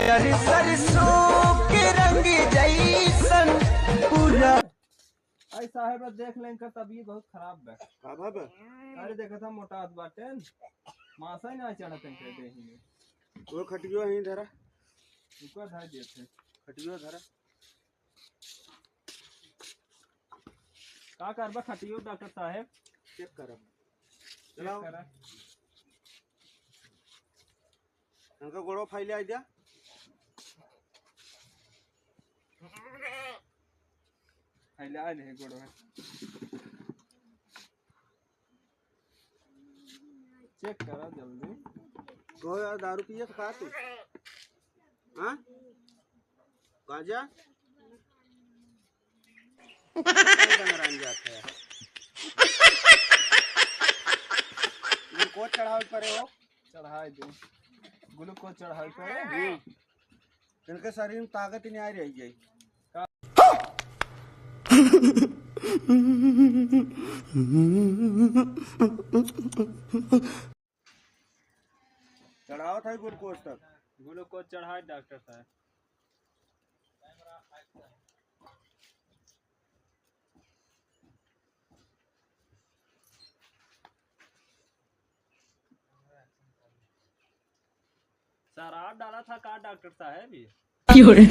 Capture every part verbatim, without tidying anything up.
अरे सरसों के रंग जैसन पूरा। आई साहेब, देख लें, इनका तबीयत बहुत खराब बा। का बा बा? अरे, देखा था, मोटात बाटे, मासा ही ना चढ़त इनके देही में। वो खटियो यहीं धरा। ऊपर धर देते। खटियो धरा। का करबा खटियो, डॉक्टर साहेब? चेक करब। चेक चलाओ। करा। इनका गोड़ो फैले आ जा। फैले आ नहीं गोड़ो है। चेक करा जल्दी। कहो यार, दारू पिए तो खा तू? हाँ? गांजा? ग्लूकोज चढ़ावे पड़े हो। चढ़ाई दे। ग्लूकोज चढ़ाई पड़े। हम्म। इनके शरीर में ताकत ही नहीं आ रही है। चढ़ावत है ग्लूकोज तक। ग्लूकोज चढ़ाए डॉक्टर साहब। शराब डाला था का डॉक्टर साहब ये? क्यों रे?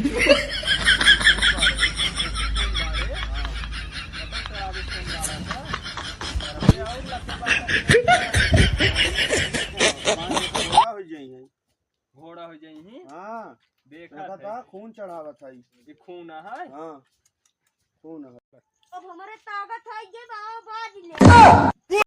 घोड़ा हो जाई है। घोड़ा हो जाई ही। हाँ। देखा देखा था। था, खून चढ़ावत है। ये खून है? हाँ, खून है। अब हमारे ताकत है, ये बाबा बाज ले।